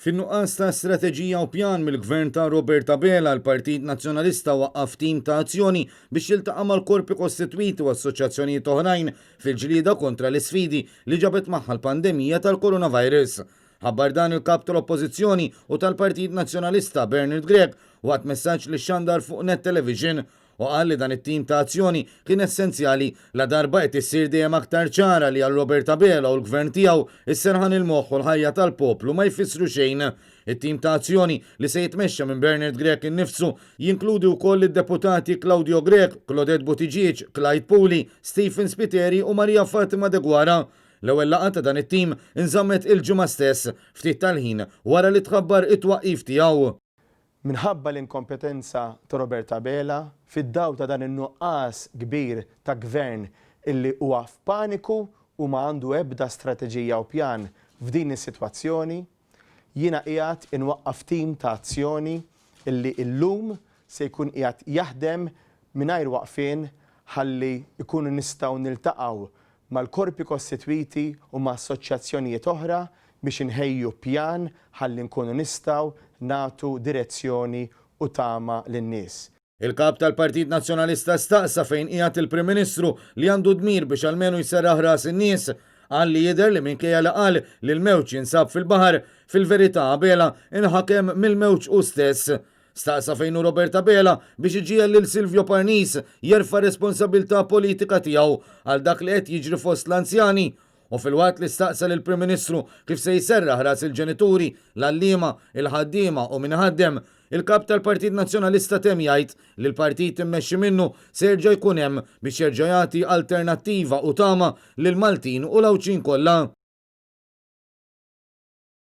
Fin-nuqqas ta' strateġija u pjan mill-Gvern ta' Robert Abela, l-Partit Nazzjonalista waqqaf tim ta' azzjoni biex jiltaqa' mal-korpi kostitwiti u assoċjazzjonijiet oħrajn fil-ġlieda kontra l-isfidi li ġabet magħha l-pandemija tal-coronavirus. Ħabbar dan il-Kap tal-Oppożizzjoni u tal-Partit Nazzjonalista Bernard Grech waqt messaġġ li xxandar fuq Net Television u qal li dan it-tim ta' azzjoni kien essenzjali ladarba qed issir dejjem aktar ċara li għal Robert Abela u l-Gvern tiegħu s-serħan il-moħħ u l-ħajja tal-poplu ma jfissru xejn. It-tim ta' azzjoni, li se jitmexxa minn Bernard Grech innifsu, jinkludi wkoll lid-Deputati Claudio Grech, Claudette Buttigieg, Clyde Puli, Stephen Spiteri u Maria Fatima Deguara. L-ewwel laqgħa ta' dan it-tim inżammet il-Ġimgħa stess, ftit tal-ħin wara li tħabbar it-twaqqif tiegħu. Minħabba l-inkompetenza ta' Robert Abela, fid-dawl ta' dan in-nuqqas kbir ta' Gvern illi huwa f'paniku u ma għandu ebda strateġija u pjan f'din is-sitwazzjoni, jiena qiegħed inwaqqaf tim ta' azzjoni illi illum se jkun qiegħed jaħdem mingħajr waqfien ħalli jkunu nistgħu niltaqgħu mal-korpi kostitwiti u ma' assoċjazzjonijiet oħra biex inħejju pjan ħalli nkunu nistgħu nagħtu direzzjoni u tama lin-nies. Il-Kap tal-Partit Nazzjonalista staqsa fejn qiegħed il-Prim Ministru li għandu dmir biex almenu jserraħ ras in-nies. Qal li jidher li minkejja li qal li l-mewġ jinsab fil-baħar, fil-verità Abela inħakem mill-mewġ hu stess. Staqsa fejn hu Robert Abela biex iġiegħel lil Silvio Parnis jerfa' r-responsabilità politika tiegħu għal dak li qed jiġri fost l-anzjani. U filwaqt li staqsa lill-Prim Ministru kif se jserraħ ras il-ġenituri, l-għalliema, il-ħaddiema u min iħaddem, il-Kap tal-Partit Nazzjonalista temm jgħid li l-partit immexxi minnu se jerġa' jkun hemm biex jerġa' jagħti alternattiva u tama lill-Maltin u l-Għawdxin kollha.